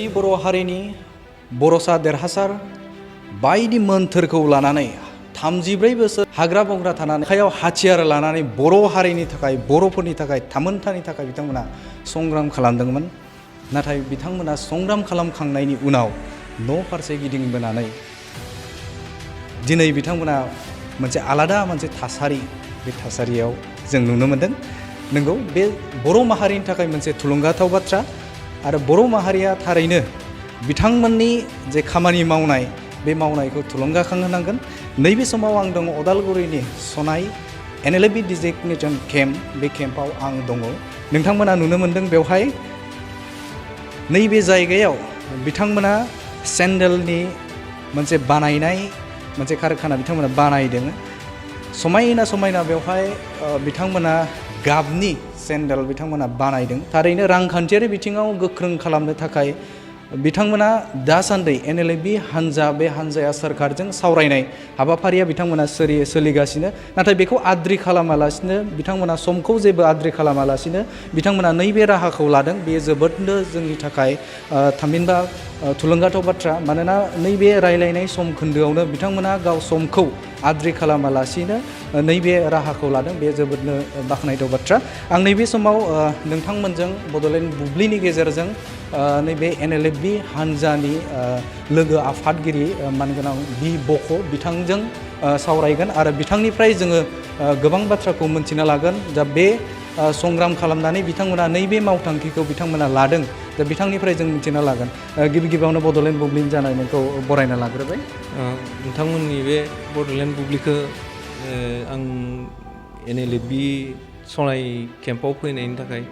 이 बर' हारिनि बर'सा देरहासार बायदि मोन्थोरखौ लानानै 34 बोसोर हाग्रा बंग्रा थानानै आखायाव हाथियार लानानै बर' हारिनि थाखाय बर'फोरनि थाखाय थामोनथानि थाखाय बिथांमोना संग्राम खालामदोंमोन। नाथाय बिथांमोना संग्राम खालामखांनायनि उनाव न' फारसे गिदिंबोनानै दिनै बिथांमोना मोनसे आलादा मोनसे थासारि बे थासारियाव जों नुनो मोनदों। नंगौ बे बर' माहारिनि थाखाय मोनसे थुलुंगाथाव बाथ्रा आरो बर' माहारिया थारैनो बिथांमोननि जे खामानि मावनाय बे मावनायखौ थुलुंगाखांहोनांगोन। नैबे समाव आं दङ अदालगुरिनि सनाय NLB डिजिगनेशन केम्प, बे केम्पआव आं दङ। नोंथांमोना नुनो मोनदों बेवहाय नैबे जायगायाव बिथांमोना सेन्डेलनि मोनसे बानायनाय मोनसे कारखाना बिथांमोना बानायदों। समायना समायना बेवहाय बिथांमोना गाबनि सेन्डेल बिथांमोना बानायदों। थारैनो रांखान्थियारि बिथिङाव गोख्रों खालामनो थाखाय बिथांमोना दासान्दि NLB हान्जा बे हान्जाया सोरखारजों सावरायनाय हाबाफारिया बिथांमोना सोलिगासिनो। नाथाय बेखौ आद्रि खालामालासिनो बिथांमोना समखौ जेबो आद्रि खालामालासिनो बिथांमोना नैबे राहाखौ लादों। बेयो जोबोदनो जोंनि थाखाय थामहिनबा थुलुंगाथाव बाथ्रा। मानोना नैबे रायलायनाय सम खोन्दोआवनो बिथांमोना गाव समखौ आद्रि खालामालासिनो नैबे राहाखौ लादों। बे जोबोदनो बाख्नायथाव बाथ्रा। आं नैबे समाव नोंथांमोनजों बड'लेण्ड बुब्लिनि गेजेरजों नैबे NLB हान्जानि लोगो आफादगिरि मानगोनां बि बख' बिथांजों सावरायगोन आरो बिथांनिफ्राय जोङो गोबां बाथ्राखौ मोनथिना लागोन। दा बे संग्राम खालामनानै बिथांमोना नैबे मावथांखिखौ बिथांमोना लादों। दा बिथांनिफ्राय जों मिथिना लागोन। गिबियावनो बड'लेण्ड बुब्लिनि जानायखौ बरायना लाग्रोबाय। नोंथांमोननि बे बड'लेण्ड बुब्लिखौ आं NLB सनाय केम्पआव फैनायनि थाखाय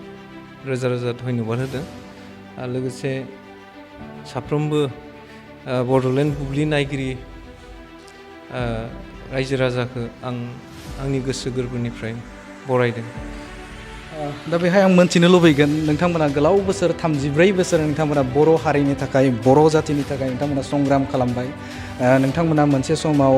रोजा रोजा धन्यबाद होदों। आरो लोगोसे साफ्रोमबो बड'लेण्ड बुब्लि नायगिरि रायजो राजाखौ आं आंनि गोसो गोरबोनिफ्राय बरायदों। दा बेहाय आं मोनथिनो लुबैगोन, नोंथांमोना गोलाव बोसोर 34 बोसोर नोंथांमोना बर' हारिनि थाखाय बर' जातिनि थाखाय नोंथांमोना संग्राम खालामबाय। नोंथांमोना मोनसे समाव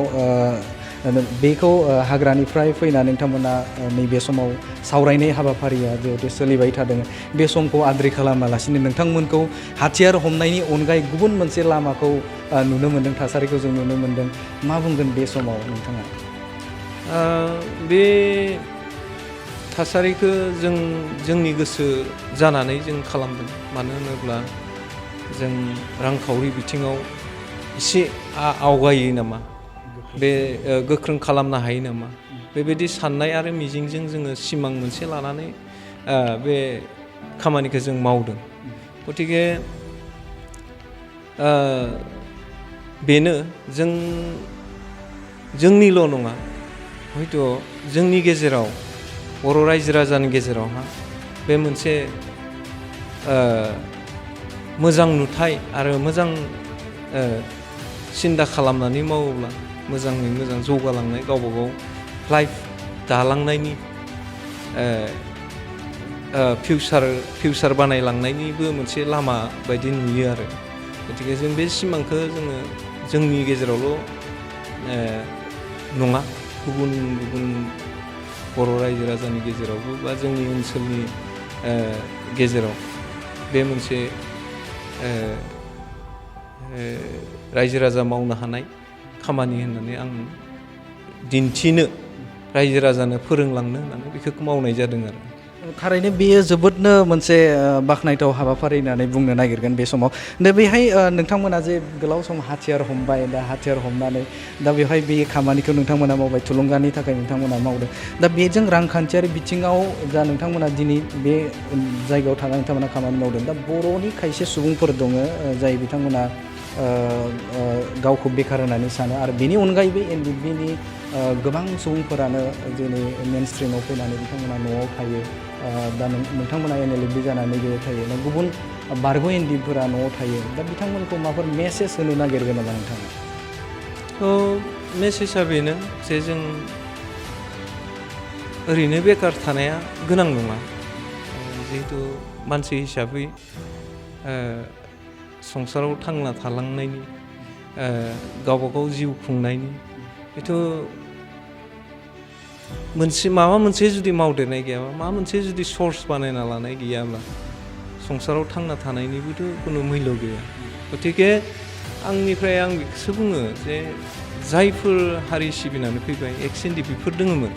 बेखौ हाग्रानिफ्राय फैनानै नोंथांमोना नैबे समाव सावरायनाय हाबाफारिया जिहेतु सोलिबाय थादों। बे समखौ आद्रि खालामालासिनो नोंथांमोनखौ हाथियार हमनायनि अनगायै गुबुन मोनसे लामाखौ नुनो मोन्दों, थासारिखौ जों नुनो मोन्दों। मा बुंगोन बे समाव नोंथाङा? बे थासारिखौ जोंनि गोसो जानानै जों खालामदों। मानो होनोब्ला जों रांखावरि बिथिङाव एसे आवगायो नामा, बे गोख्रों खालामनो हायो नामा, बेबायदि साननाय आरो मिजिंजों जोङो सिमां मोनसे लानानै बे खामानिखौ जों मावदों। गतिके बेनो जोंनिल' नङा, हयथ' जोंनि गेजेराव बर' रायजो राजानि गेजेरावहा बे मोनसे मोजां नुथाय आरो मोजां सिन्था खालामनानै मावोब्ला मोजाङै मोजां जौगालांनाय, गावबा गाव लाइफ दालांनायनि फिउचार बानायलांनायनिबो मोनसे लामा बायदि नुयो आरो। गतिके जों बे सिमांखौ जोङो जोंनि गेजेरावल' नङा, गुबुन गुबुन बर' रायजो राजानि गेजेरावबो बा जोंनि ओनसोलनि गेजेराव बे मोनसे रायजो राजा मावनो हानाय खामानि होननानै आं दिन्थिनो, रायजो राजानो फोरोंलांनो होननानै बेखौ मावनाय जादों आरो। थारैनो बेयो जोबोदनो मोनसे बाख्नायथाव हाबाफारि होननानै बुंनो नागिरगोन बे समाव। दा बेहाय नोंथांमोना जे गोलाव सम हाथियार हमबाय, दा हाथियार हमनानै दा बेवहाय बे खामानिखौ नोंथांमोना मावबाय, थुलुंगानि थाखाय नोंथांमोना मावदों। दा बेजों रांखान्थियारि बिथिङाव जा नोंथांमोना दिनै बे जायगायाव थानानै नोंथांमोना खामानि मावदों। दा बर'नि खायसे सुबुंफोर दङ जाय बिथांमोना गावखौ बेखार होननानै सानो आरो बेनि अनगायैबो NLBनि गोबां सुबुंफोरानो दिनै मेन स्ट्रिमाव फैनानै बिथांमोना न'आव थायो। दा नोंथांमोना NLB जानानै बेयाव थायो, दा गुबुन बारग' NLBफोरा न'आव थायो। दा बिथांमोनखौ माबाफोर मेसेज होनो नागिरगोन नामा नोंथाङा? मेसेजआ बेनो जे जों ओरैनो बेकार थानाया गोनां नङा। जिहेतु मानसि हिसाबै संसाराव थांना थालांनायनि, गावबा गाव जिउ खुंनायनि बेथ' माबा मोनसे जुदि मावदेरनाय गैयाबा माबा मोनसे जुदि सर्स बानायना लानाय गैयाब्ला संसाराव थांना थानायनिबोथ' खुनु मुल्य गैया। गतिके आंनिफ्राय आं बेखौसो बुङो जे जायफोर हारि सिबिनानै फैबाय एक्सेन्डि बेफोर दोङोमोन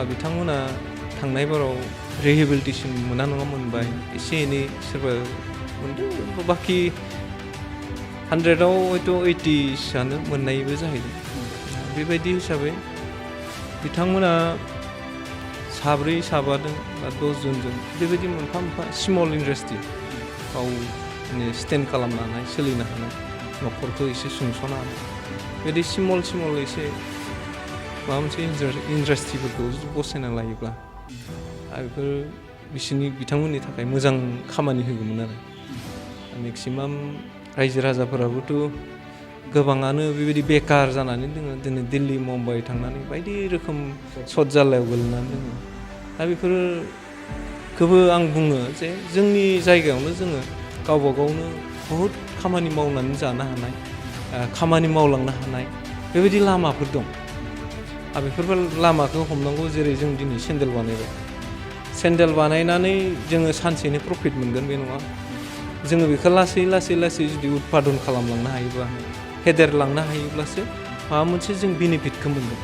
बिथांमोना थांनाय बाराव रिहेबिलिटेसन मोना नङा मोनबाय, एसे एनै सोरबा मोनदों, बाखि 100आव हयथ' 80सोआनो मोननायबो जाहैदों। बेबायदि हिसाबै बिथांमोना 7 7 बा 10 जनजों बेबायदि मोनफा मोनफा स्मल इन्डास्ट्रि गाव स्टेन्ड खालामनो हानाय, सोलिनो हानाय, न'खरखौ एसे सुंस'नो हानाय बिदि स्मल एसे माबा मोनसे इन्डास्ट्रिफोरखौ बसायना लायोब्ला बेफोर बिथांमोननि थाखाय मोजां खामानि होगौमोन आरो। मेक्सिमाम रायजो राजाफोराबोथ' गोबाङानो बेबायदि बेकार जानानै दङ। दिनै दिल्ली मुम्बाइ थांनानै बायदि रोखोम सट जाल्लायाव गोलैनानै दङ। दा बेफोरखौबो आं बुङो जे जोंनि जायगायावनो जोङो गावबा गावनो बहुद खामानि मावनानै जानो हानाय, खामानि मावलांनो हानाय बेबायदि लामाफोर दं। बेफोर लामाखौ हमनांगौ। जेरै जों दिनै सेन्देल बानायबाय, सेन्देल बानायनानै जोङो सानसेनो प्रफिट मोनगोन बे नङा। जोङो बेखौ लासै जुदि उत्पादन खालामलांनो हायोबा, फेदेरलांनो हायोब्लासो माबा मोनसे जों बेनिफिटखौ मोनगोन।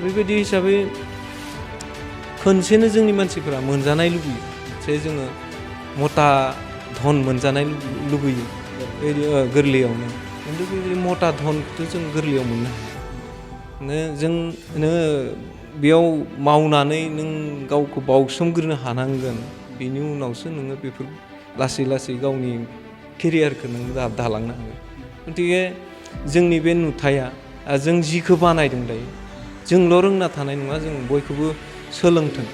बेबायदि हिसाबै खनसेनो जोंनि मानसिफोरा मोनजानाय लुबैयो, जे जोङो मता धन मोनजानाय लुबैयो बेबायदि गोरलैयावनो। खिन्थु बेबायदि मता धनखौथ' जों गोरलैयाव मोननो हाया। नोङो बेयाव मावनानै नों गावखौ बावसोमग्रोनो हानांगोन, बेनि उनावसो नोङो बेफोर लासै गावनि केरियारखौ नों दालांनो हागोन। गतिके जोंनि बे नुथाया जों जिखौ बानायदों दायो, जोंल' रोंना थानाय नङा, जों बयखौबो सोलोंथों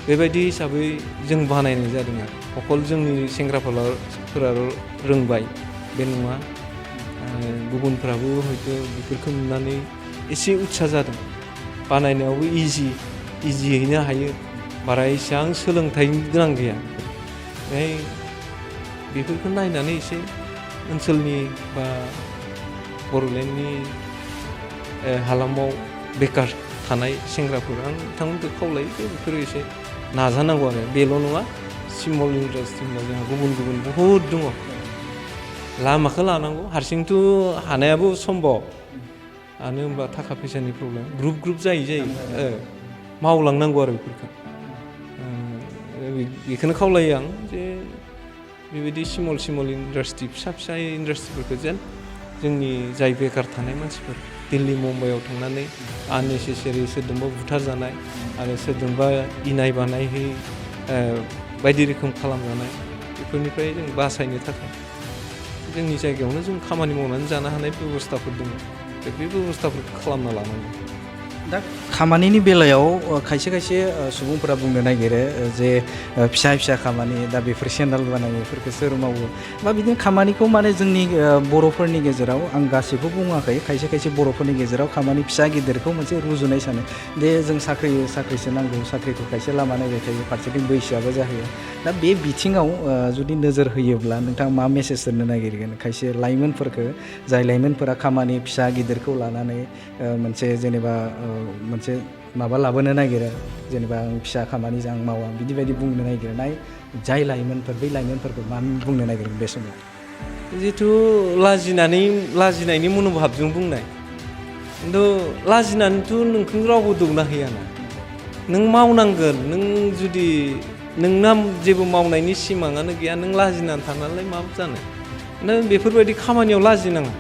बेबायदि हिसाबै जों बानायनाय जादों आरो। अकल जोंनि सेंग्राफोरा रोंबाय बे नङा, गुबुनफ्राबो हयथ' बेफोरखौ नुनानै एसे उत्सा जादों। बानायनायावबो इजियैनो हायो, बारा एसेबां सोलोंथाइ गोनां गैया। बेफोरखौ नायनानै एसे ओनसोलनि बा बर'लेण्डनि हालामाव बेकार थानाय सेंग्राफोर, आं बिथांमोनखौ खावलायो जे बेफोरो एसे नाजानांगौ आरो। बेल' नङा, स्मल इन्डास्ट्रि होनबा जोंहा गुबुन बहुद दङ। लामाखौ लानांगौ, हारसिंथ' हानायाबो सम्भब, मानो होनबा थाखा फैसानि प्रब्लेम। ग्रुप जायो मावलांनांगौ आरो बेफोरखौ। बेखौनो खावलायो आं जे बेबायदि स्मल इन्डास्ट्रि, फिसा इन्डास्ट्रिफोरखौ जेन जोंनि जाय बेकार थानाय मानसिफोर दिल्ली मुम्बाइआव थांनानै आननेसेसारि सोरजोंबा बुथारजानाय आरो सोरजोंबा इनाय बानायहै बायदि रोखोम खालामजानाय, बेफोरनिफ्राय जों बासायनो थाखाय जोंनि जायगायावनो जों खामानि मावनानै जानो हानाय बेब'स्थाफोर दङ। बे बेब'स्थाफोरखौ खालामना लानांगौ। दा खामानिनि बेलायाव खायसे सुबुंफोरा बुंनो नागिरो जे फिसा खामानि, दा बेफोर सेन्देल बानायनायफोरखौ सोर मावो, बा बिदिनो खामानिखौ माने जोंनि बर'फोरनि गेजेराव, आं गासैखौ बुङाखै, खायसे बर'फोरनि गेजेराव खामानि फिसा गिदिरखौ मोनसे रुजुनाय सानो। दे जों साख्रिसो नांगौ, साख्रिखौ खायसे लामा नायबाय थायो, फारसेथिं बैसोआबो जाहैयो। दा बे बिथिङाव जुदि नोजोर होयोब्ला नोंथाङा मा मेसेज होनो नागिरगोन खायसे लाइमोनफोरखौ, जाय लाइमोनफोरा खामानि फिसा गिदिरखौ लानानै मोनसे जेनेबा मोनसे माबा लाबोनो नागिरो, जेनेबा आं फिसा खामानि आं मावा बिदि बुंनो नागिरनाय जाय लाइमोनफोर, बै लाइमोनफोरखौ मा बुंनो नागिरगोन बे समाव? जिथु लाजिनायनि मन'भाबजों बुंनाय, खिन्थु लाजिनानैथ' नोंखौ रावबो दौना होयाना। नों मावनांगोन। नों जुदि नोंना जेबो मावनायनि सिमाङानो गैया, नों लाजिनानै थानानैलाय मा जानो? नों बेफोरबायदि खामानियाव लाजिनाङा।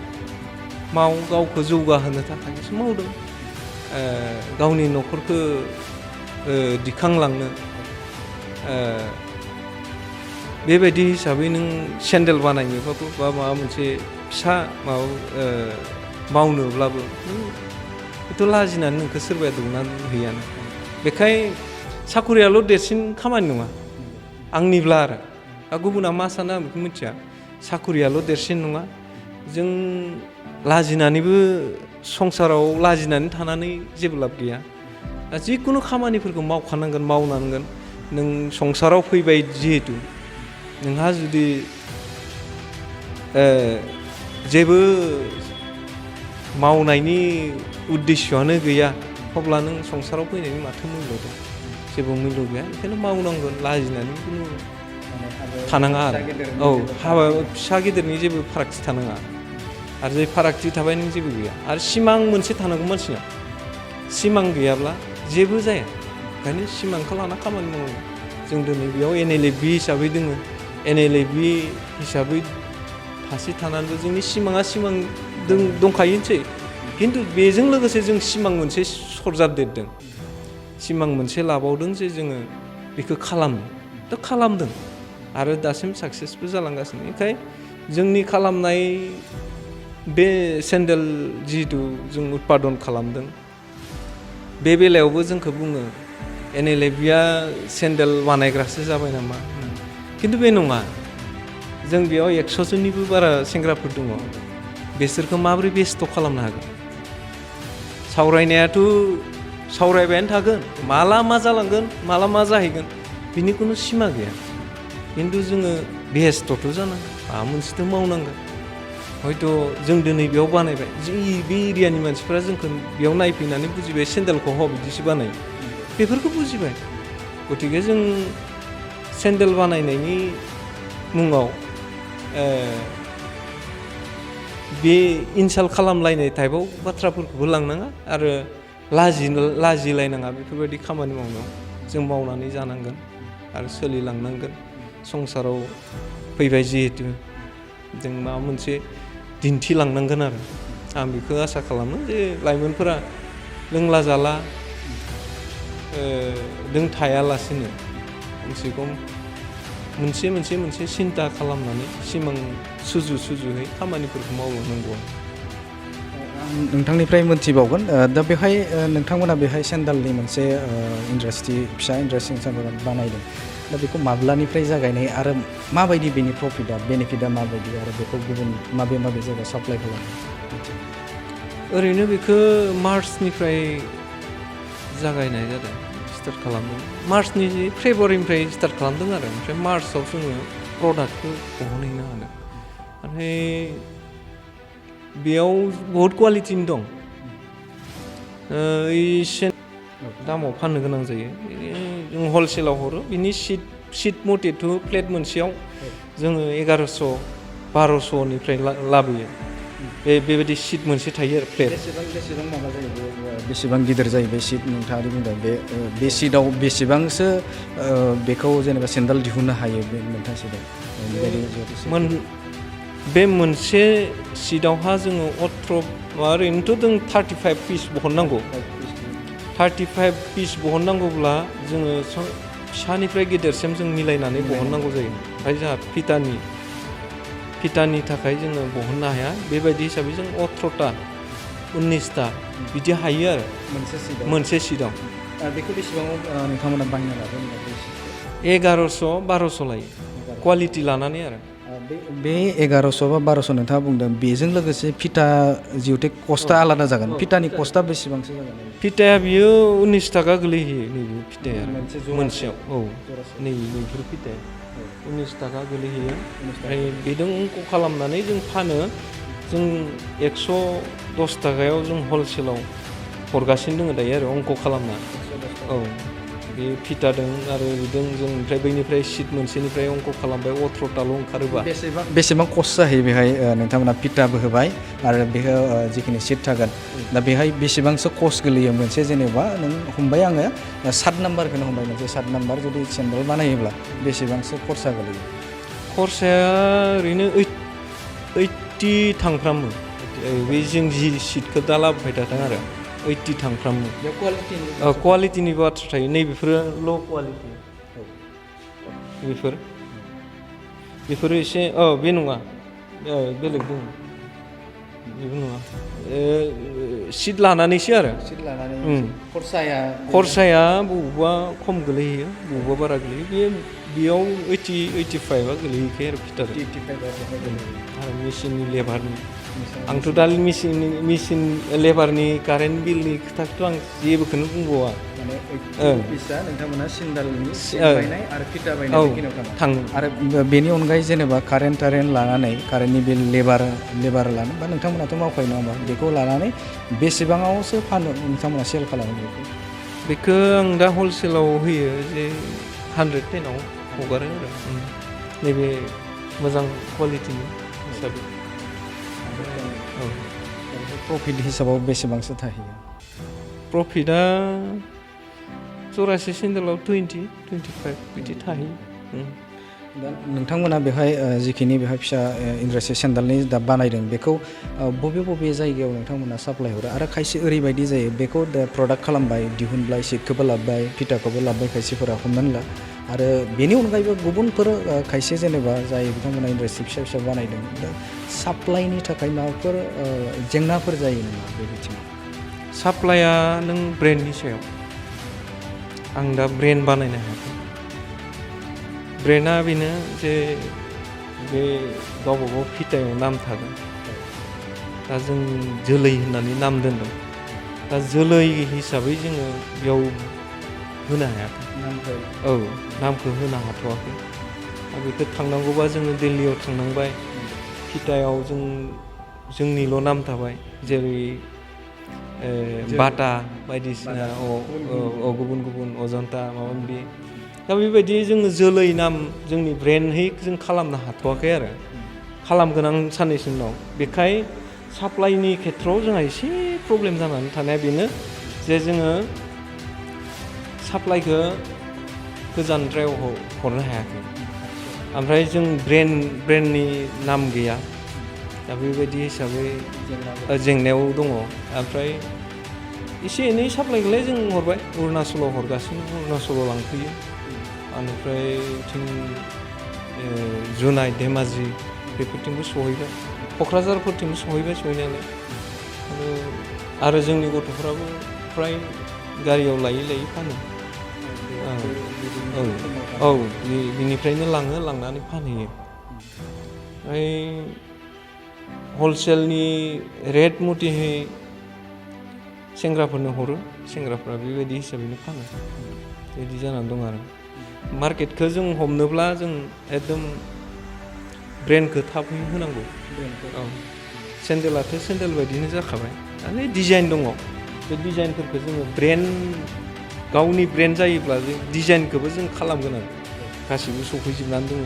गावखौ जौगाहोनो थाखायसो मावदों, गावनि न'खरखौ दिखांलांनो। बेबायदि हिसाबै नों सेन्देल बानायनोबाबो बा माबा मोनसे फिसा मावनोब्लाबो बेथ' लाजिनानै नोंखौ सोरबाया दौनानै होयाना। बेखाय साखरियाल' देरसिन खामानि नङा आंनिब्ला आरो। गुबुना मा सानो आं बेखौ मिथिया। साखरियाल' देरसिन नङा। जों लाजिनानैबो संसाराव लाजिनानै थानानै जेबो लाब गैया। जिकुनु खामानिफोरखौ मावनांगोन। नों संसाराव फैबाय जिहेतु, नोंहा जुदि जेबो मावनायनि उद्देश्यआनो गैया अब्ला नों संसाराव फैनायनि माथो मुल्य दं जेबो मुल्य गैया ओंखायनो मावनांगोन लाजिनानै खुनु थानाङा आरो औ हाबा फिसा गिदिरनि जेबो फारागथि थानाङा आरो जे फारागथि थाबाय नों जेबो गैया आरो सिमां मोनसे थानांगौ मानसिनाव सिमां गैयाब्ला जेबो जाया ओंखायनो सिमांखौ लाना खामानि मावनांगौ जों दिनै बेयाव NLFB हिसाबै दोङो NLFB हिसाबै थासे थानानैबो जोंनि सिमाङा सिमां दंखायोसै खिन्थु बेजों लोगोसे जों सिमां मोनसे सरजाबदेरदों सिमां मोनसे लाबावदों जे जोङो बेखौ खालामनो दा खालामदों आरो दासिम साक्सेसबो जालांगासिनो ओंखायनो जोंनि खालामनाय बे सेन्देल जिहेतु जों उत्पादन खालामदों बे बेलायावबो जोंखौ बुङो NLFBआ सेन्देल बानायग्रासो जाबाय नामा खिन्थु बे नङा जों बेयाव 100 जननिबो बारा सेंग्राफोर दङ बिसोरखौ माबोरै बेस्थ' खालामनो हागोन सावरायनायाथ' सावरायबायानो थागोन माला मा जालांगोन माला मा जाहैगोन बिनि खुनु सिमा गैया खिन्थु जोङो बेस्थ'थ' जानांगोन माबा मोनसेथ' मावनांगोन हयथ' जों दिनै बेयाव बानायबाय बे एरियानि मानसिफ्रा जोंखौ बेयाव नायफैनानै बुजिबाय सेन्देलखौ बिदिसो बानायो बेफोरखौ बुजिबाय गतिके जों सेन्देल बानायनायनि मुङाव बे इनसाल्ट खालामलायनाय टाइपआव बाथ्राफोरखौबो लांनाङा आरो लाजिलायनाङा बेफोरबायदि खामानि मावनायाव जों मावनानै जानांगोन आरो सोलिलांनांगोन संसाराव फैबाय जिहेतु जों माबा मोनसे दिन्थिलांनांगोन आरो आं बेखौ आसा खालामो जे लाइमोनफोरा लोंला जाला जों थायालासिनो खमसे खम मोनसे सिन्था खालामनानै सिमां सुजुहै खामानिफोरखौ मावलांनांगौ नोंथांनिफ्राय मोनथिबावगोन दा बेवहाय नोंथांमोना बेहाय सेन्देलनि मोनसे फिसा इन्डास्ट्रि बानायदों दा बेखौ माब्लानिफ्राय जागायनाय आरो माबायदि बेनि बेनिफिटआ माबायदि आरो बेखौ गुबुन माबे जायगायाव साप्लाइ खालामो ओरैनो बेखौ मार्चनिफ्राय जागायनाय जादों स्टार्ट खालामदों मार्चनि फेब्रुवारिनिफ्राय स्टार्ट खालामदों आरो ओमफ्राय मार्चआव जोङो प्रडाक्टखौ बहनहैनो हादों ओमफ्राय बेयाव बहुद कुवालिटिनि दं एसे दामाव फाननो गोनां जायो जों हलसेलाव हरो बिनि सिट मथेथ' प्लेट मोनसेयाव जोङो 1100-1200निफ्राय लाबोयो बेबायदि सिट मोनसे थायो आरो प्लेट बेसेबां माबा जायो बेसेबां गिदिर जायो बे सिट नोंथाङा बुंदों बे सिटआव बेसेबांसो बेखौ जेनेबा सेन्देल दिहुननो हायो बे मोनथाम सिटआव बे मोनसे सिटआवहा जोङो ओरैनोथ' जों 35 पिस बहननांगौ 35 पिस बहननांगौब्ला जोङो फिसानिफ्राय गेदेरसिम जों मिलायनानै बहननांगौ जायो ओमफ्राय जोंहा फिटानि थाखाय जोङो बहननो हाया बेबायदि हिसाबै जों 18टा 19टा बिदि हायो आरो मोनसे सिटआव बेखौ बेसेबाङाव नोंथांमोना बायना लादों 1100-1200 लायो कुवालिटि लानानै आरो बे 1100 बा 1200 नोंथाङा बुंदों बेजों लोगोसे फिटा जिहेथु कस्टआ आलादा जागोन फिटानि कस्टआ बेसेबांसो जागोन फिटाया बियो 19 थाखा गोलैहैयो नैबे फिटाया मोनसेयाव नैबेफोर फिटाया 19 थाखा गोलैहैयो ओमफ्राय बेजों अंक खालामनानै जों फानो जों 110 थाखायाव जों हलसेलाव हरगासिनो दङ दायो आरो अंक खालामना बे फिटादों आरो बिदों जों ओमफ्राय बैनिफ्राय सिट मोनसेनिफ्राय अंक खालामबाय 18टाल' ओंखारोबा बेसेबां कस्ट जाहैयो बेहाय नोंथांमोना फिटाबो होबाय आरो बेहाय जिखिनि सिट थागोन दा बेहाय बेसेबांसो कस्ट गोलैयो मोनसे जेनेबा नों हमबाय आङो 7 नाम्बारखौनो हमबाय मोनसे 7 नाम्बार जुदि सेन्देल बानायोब्ला बेसेबांसो खरसा गोलैयो खरसाया ओरैनो 80 थांफ्रामो बे जों जि सिटखौ दा लाबोबाय थादों आरो 80 थांफ्रामो कुवालिटिनि बाथ्रा थायो नैबेफोरो ल' कुवालिटि बेफोरो एसे बे नङा बेलेग दङ बेबो नङा सिट लानानैसो आरो खरसाया बबेबा खम गोलैहैयो बबेबा बारा गोलैयो बेयाव 80-85आ गोलैहैखायो आरो फिटार आरो मेचिननि लेबारनि आंथ' दा मेचिन लेबारनि कारेन्ट बिलनि खोथाखौथ' आं जेबोखौनो बुंबावा माने ओं। अफिसा नोंथांमोना सिन्दालनि ओं। बायनाय आरो फिटा औ बायनाय बेखिनियाव थाङो आरो बेनि अनगायै जेनेबा कारेन्ट लानानै कारेन्टनि बिल लेबार लानो बा नोंथांमोनाथ' मावखायो नङा होमबा बेखौ लानानै बेसेबाङावसो फानो नोंथांमोना सेल खालामो बेखौ आं दा हलसेलाव होयो जे 110आव हगारो आरो नैबे मोजां कुवालिटिनि हिसाबै औ प्रफिट हिसाबाव बेसेबांसो थाहैयो प्रफिटआ जरासे सेन्देलाव 20-25 बिदि थाहैयो दा नोंथांमोना बेवहाय जिखिनि बेवहाय फिसा इन्डास्ट्रि सेन्डालनि दा बानायदों बेखौ बबे जायगायाव नोंथांमोना साप्लाय हरो आरो खायसे ओरैबायदि जायो बेखौ दा प्रडाक्ट खालामबाय दिहुनबाय सिटखौबो लाबोबाय फिटाखौबो लाबोबाय खायसेफोरा हमनानै ला आरो बेनि अनगायैबो गुबुनफोर खायसे जेनेबा जाय बिथांमोना इन्डास्ट्रि फिसा बानायदों दा साप्लाइनि थाखाय माबाफोर जेंनाफोर जायो नामा बे बिथिङाव साप्लाइआ नों ब्रेन्डनि सायाव आं दा ब्रेन्ड बानायनो हायाखै ब्रेन्डआ बेनो जे बे गावबा गाव फिथायाव नाम थागोन दा जों जोलै होननानै नाम दोनदों दा जोलै हिसाबै जोङो बेयाव होनो हायाखै औ नामखौ होनो हाथ'वाखै दा बेखौ थांनांगौबा जोङो दिल्लीयाव थांनांबाय फिथायाव जोंनिल' नाम थाबाय जेरै बाटा बायदिसिना गुबुन अजन्ता माबा माबि दा बेबायदि जोङो जोलै नाम जोंनि ब्रेन्डहै जों खालामनो हाथ'वाखै आरो खालामगोन आं साननैसो उनाव बेखाय साप्लाइनि खेथ्रआव जोंहा एसे प्रब्लेम जानानै थानाया बेनो जे जोङो साप्लाइखौ गोजानद्रायाव हरनो हायाखै ओमफ्राय जों ब्रेन्डनि नाम गैया दा बेबायदि हिसाबै जेंनायाव दङ ओमफ्राय एसे एनै साप्लाइखौलाय जों हरबाय अरुणाचलाव हरगासिनो अरुणाचलाव लांफैयो बेनिफ्राय जुनाय धेमाजि बेफोरथिंबो सहैबाय क'क्राझारफोरथिंबो सहैबाय सहैनायालाय आरो जोंनि गथ'फ्राबो फ्राय गारियाव लायै फानो औ बिनिफ्रायनो लांनानै फानहैयो ओमफ्राय हलसेलनि रेट मथेहै सेंग्राफोरनो हरो सेंग्राफ्रा बेबायदि हिसाबैनो फानो बिदि जानानै दं आरो मार्केटखौ जों हमनोब्ला जों एकदम ब्रेन्डखौ थाबै होनांगौ औ सेन्देलाथ' सेन्देल बायदिनो जाखाबाय आरो डिजाइन दङ बे डिजाइनफोरखौ जोङो गावनि ब्रेन्ड जायोब्ला जों डिजाइनखौबो जों खालामगोन आरो गासिबो सफैजोबनानै दङ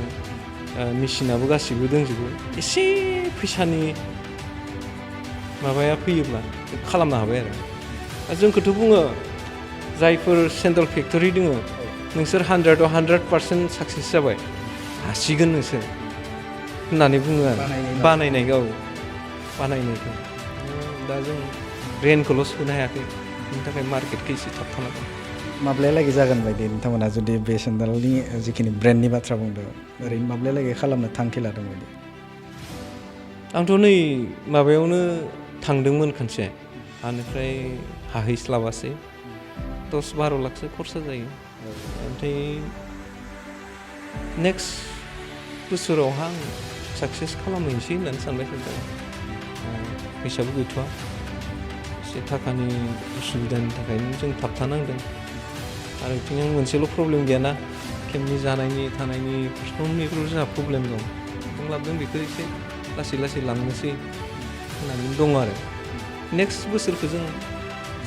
मेचिनाबो गासिबो दंजोबो एसे फैसानि माबाया फैयोब्ला खालामनो हाबाय आरो जोंखौथ' बुङो जायफोर सेन्देल फेक्टरि दङ नोंसोर 100% साक्सेस जाबाय हासिगोन नोंसोर होननानै बुङो आरो बानायनायखौ दा जों ब्रेन्डखौल' सोनो हायाखै बिनि थाखाय मार्केटखौ एसे थाबथाना दं माब्लायालागै जागोन बायदि नोंथांमोना जुदि बे सेन्देलनि जिखिनि ब्रेन्डनि बाथ्रा बुंदों ओरैनो माब्लायालागै खालामनो थांखि लादों बायदि आंथ' नै माबायावनो थांदोंमोन खनसे बेनिफ्राय हाहैस्लाबासै 10-12 लाखसो खरसा जायो ओमफ्राय नेक्स्ट बोसोरावहा आं साक्सेस खालामहैनोसै होननानै सानबाय थादों फैसाबो गैथ'वा एसे थाखानि उसुबिदानि थाखायनो जों थाबथानांदों आरो बिथिं आं मोनसेल' प्रब्लेम गैयाना केम्पनि जानायनि थानायनि फारफ्रोमनिफ्रायबो जोंहा प्रब्लेम दं जों लाबोदों बेखौ एसे लासै लांनोसै होननानै दङ आरो नेक्स्ट बोसोरखौ जों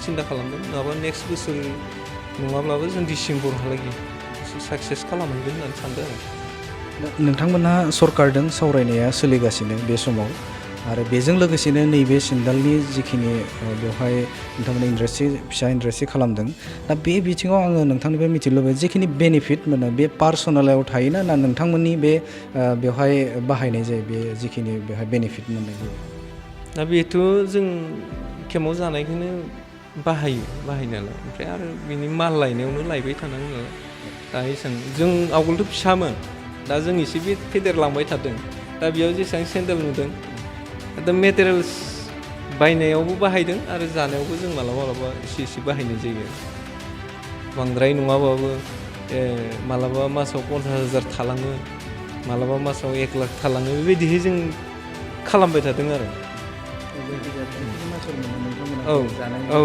सिन्था खालामदों नङाबा नेक्स्ट बोसोर नङाब्लाबो जों डिसेम्बरहालागै एसे साक्सेस खालामहैगोन होननानै सानदों आरो नोंथांमोनहा सरकारजों सावरायनाया सोलिगासिनो बे समाव आरो बेजों लोगोसेनो नैबे सेन्देलनि जिखिनि बेवहाय नोंथांमोना फिसा इन्डास्ट्रि खालामदों दा बे बिथिङाव आङो नोंथांनिफ्राय मिथिनो लुबैयो जिखिनि बेनिफिट मोनो बे पार्सनेलाव थायोना ना नोंथांमोननि बे बेवहाय बाहायनाय जायो बे जिखिनि बेवहाय बेनिफिट मोननाय जायो दा बेथ' जों केम्पआव जानायखौनो बाहायनायालाय ओमफ्राय आरो बिनि माल लायनायावनो लायबाय थानांगौ नालाय दा एसां जों आवगोलथ' फिसामोन दा जों एसे बे फेदेरलांबाय थादों दा बेयाव जेसेबां सेन्देल नुदों दा मेटेरियेल्स बायनायावबो बाहायदों आरो जानायावबो जों मालाबा एसे बाहायनाय जायो बांद्राय नङाबाबो मालाबा मासाव 50,000 थालाङो मालाबा मासाव 1 लाख थालाङो बेबायदिहै जों खालामबाय थादों आरो औ औ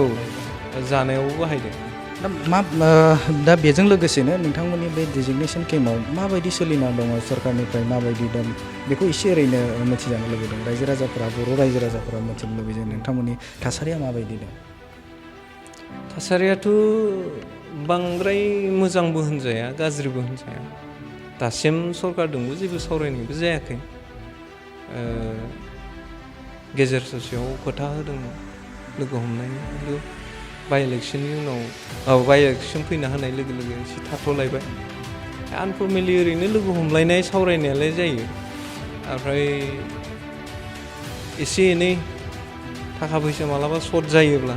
जानायावबो बाहायदों। दा बेजों लोगोसेनो नोंथांमोननि बे डिजिगनेसन केम्पआव माबायदि सोलिना दङ सरकारनिफ्राय माबायदि दं बेखौ एसे ओरैनो मिथिजानो लुबैदों। रायजो राजाफोरा बर' रायजो राजाफोरा मिथिनो लुबैदों नोंथांमोननि थासारिया माबायदि दं। थासारियाथ' बांद्राय मोजांबो होनजाया गाज्रिबो होनजाया। दासिम सरकारजोंबो जेबो सावरायनायबो जायाखै। गेजेर ससेयाव खोथा होदोंमोन लोगो हमनायनि, खिन्थु बाइ इलेक्सननि उनाव बाइ इलेक्सन फैना होनाय लोगो लोगो एसे थाथ'लायबाय। आनफर्मेलि ओरैनो लोगो हमलायनाय सावरायनायालाय जायो, ओमफ्राय एसे एनै थाखा फैसा मालाबा सर्ट जायोब्ला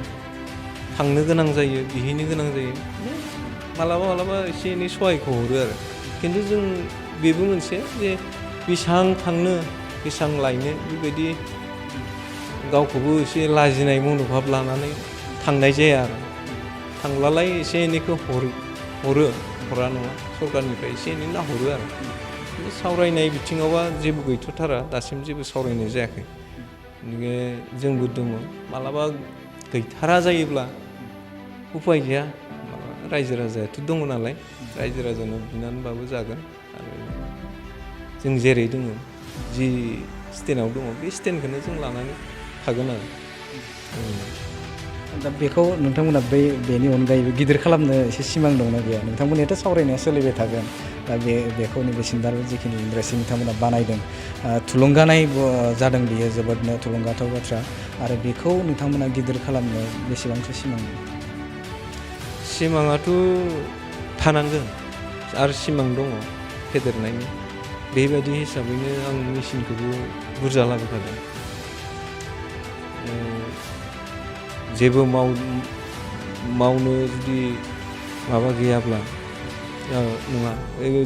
थांनो गोनां जायो, बिहैनो गोनां जायो, मालाबा एसे एनै सहायखौ हरो आरो। खिन्थु जों बेबो मोनसे जे बेसां थांनो बेसां लायनो बेबायदि गावखौबो एसे लाजिनाय मनोभाब लानानै थांनाय जाया आरो। थांब्लालाय एसे एनैखौ हरा नङा, सरकारनिफ्राय एसे एनै नाहरो आरो। खिन्थु सावरायनाय बिथिङावबा जेबो गैथ'थारा, दासिम जेबो सावरायनाय जायाखै। बिदिनो जोंबो दङ, मालाबा गैथारा जायोब्ला उफाय गैया, रायजो राजायाथ' दङ नालाय, रायजो राजानाव बिनानैबाबो जागोन। आरो जों जेरै दङ, जि स्टेन्डआव दङ बे स्टेन्डखौनो जों लानानै थागोन आरो। दा बेखौ नोंथांमोना बेनि अनगायैबो गिदिर खालामनो एसे सिमां दंना गैया? नोंथांमोननियाथ' सावरायनाया सोलिबाय थागोन। दा बेखौ नैबे सिन्दाल जिखिनि इन्डास्ट्रि बिथांमोना बानायदों, थुलुंगानाय जादों, बियो जोबोदनो थुलुंगाथाव बाथ्रा। आरो बेखौ नोंथांमोना गिदिर खालामनो बेसेबांसो सिमां दं? सिमाङाथ' थानांगोन, आरो सिमां दङ फेदेरनायनि। बेबायदि हिसाबैनो आं मेचिनखौबो बुरजा लाबोखादों। जेबो मावनो जुदि माबा गैयाब्ला नङा,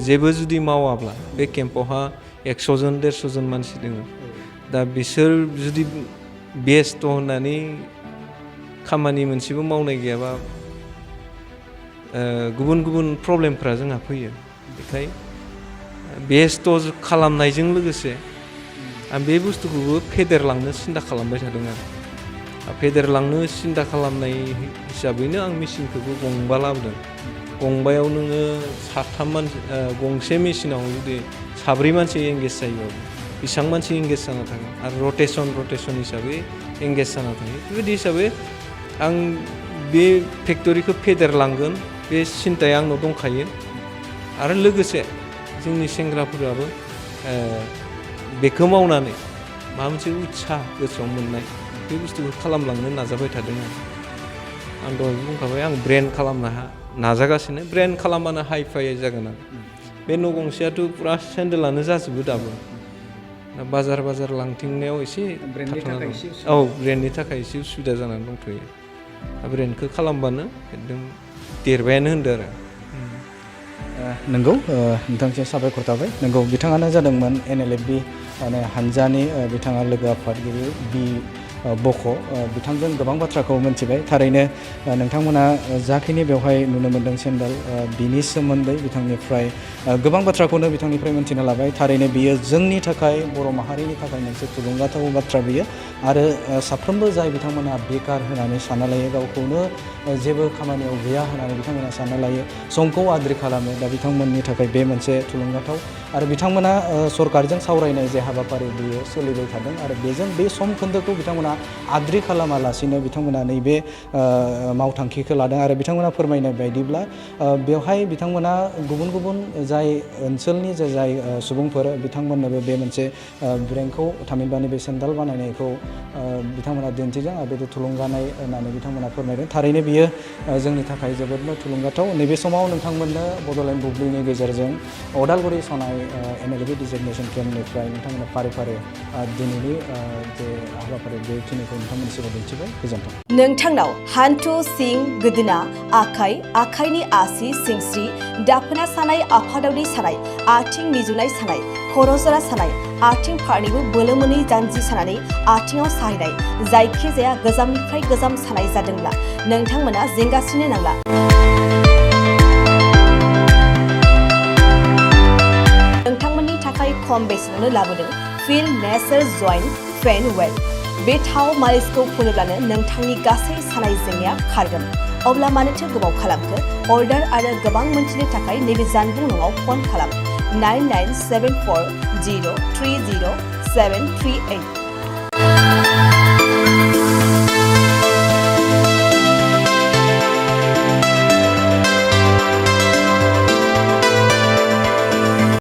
जेबो जुदि मावाब्ला बे केम्पआवहा 100 जन 150 जन मानसि दङ। दा बिसोर जुदि बेस्थ' होननानै खामानि मोनसेबो मावनाय गैयाबा गुबुन गुबुन प्रब्लेमफ्रा जोंहा फैयो। बेखायनो बेस्थ' खालामनायजों लोगोसे आं बे बुस्थुखौबो फेदेरलांनो सिन्था खालामबाय थादों आरो। फेदेरलांनो सिन्था खालामनाय हिसाबैनो आं मेचिनखौबो गंबा लाबोदों। गंबायाव नोङो गंसे मेचिनाव जुदि 4 मानसि एंगेज जायोबाबो बेसेबां मानसि एंगेज जाना थागोन, आरो रटेसन हिसाबै एंगेज जाना थायो। बेबायदि हिसाबै आं बे फेक्टरिखौ फेदेरलांगोन, बे सिन्थाया आंनाव दंखायो। आरो लोगोसे जोंनि सेंग्राफोराबो बेखौ मावनानै माबा मोनसे उत्साह गोसोआव मोननाय, बे बुस्थुखौ खालामलांनो नाजाबाय थादों आं दहाय बुंखाबाय, आं ब्रेन्ड खालामनो नाजागासिनो। ब्रेन्ड खालामबानो हाइ फाइ जागोन आरो। बे न' गंसेयाथ' पुरा सेन्देलानो जाजोबो दाबो। बाजार लांथिंनायाव एसे ब्रेन्डनि थाखाय एसे उसुबिदा जानानै दंथ'यो। ब्रेन्डखौ खालामबानो एकदम देरबायानो होनदो आरो। नंगौ, नोंथांसिम साबायखर थाबाय। नंगौ, बिथाङानो जादोंमोन NLFB हानजानि बिथाङा लोगो आफादगिरि बि बख'। बिथांजों गोबां बाथ्राखौ मोनथिबाय। थारैनो नोंथांमोना जाखिनि बेवहाय नुनो मोन्दों सेन्डाल, बिनि सोमोन्दै बिथांनिफ्राय गोबां बाथ्राखौनो बिथांनिफ्राय मोनथिनो लाबाय। थारैनो बियो जोंनि थाखाय, बर' माहारिनि थाखाय मोनसे थुलुंगाथाव बाथ्रा बियो। आरो साफ्रोमबो जाय बिथांमोना बेकार होनानै सानना लायो, गावखौनो जेबो खामानियाव गैया होननानै बिथांमोना सानना लायो, समखौ आद्रि खालामो, दा बिथांमोननि थाखाय बे मोनसे थुलुंगाथाव। आरो बिथांमोना सरकारजों सावरायनाय जे हाबाफारि बियो सोलिबाय थादों, आरो बेजों बे सम खोन्दोखौ बिथांमोना आद्रि खालामालासिनो बिथांमोना नैबे मावथांखिखौ लादों। आरो बिथांमोना फोरमायनाय बायदिब्ला बेवहाय बिथांमोना गुबुन गुबुन जाय ओनसोलनि जाय सुबुंफोर, बिथांमोननोबो बे मोनसे ब्रेन्डखौ, थामहिनबानि बे सेन्डाल बानायनायखौ बिथांमोना दिन्थिदों, आरो बे थुलुंगानाय होननानै बिथांमोना फोरमायदों। थारैनो बियो जोंनि थाखाय जोबोदनो थुलुंगाथाव। नैबे समाव नोंथांमोननो बड'लेण्ड बुब्लिनि गेजेरजों अदालगुरि सनाय NLFB डिजिगनेसन केम्पनिफ्राय नोंथांमोना फारि फारि दिनैनि जे हाबाफारि बेखिनिखौ नोंथांमोननि सिगाङाव दिन्थिबाय। गोजोन्थों। नोंथांनाव हान्थु, सिं, गोदोना, आखाइनि आसि, सिंस्रि, दाफोना सानाय, आफादावनि सानाय, आथिं मिजुनाय सानाय, खर' जरा सानाय, आथिं फारनैबो बोलो मोनै जानजि सानानै आथिङाव साहैनाय, जायखिजाया गोजामनिफ्राय गोजाम सानाय जादोंब्ला नोंथांमोना जिंगासिनो नांला। नोंथांमोननि थाखाय खम बेसेनावनो लाबोदों फिल नेचार जइन्ट पेन वेल बे थाव मालिसखौ फुनोब्लानो नोंथांनि गासै सानाय जेंनाया खारगोन अब्ला मानोथो गोबाव खालामखो अर्डार आरो गोबां मोनथिनो थाखाय नैबे जानबुं नङाव फन खालाम 9974030738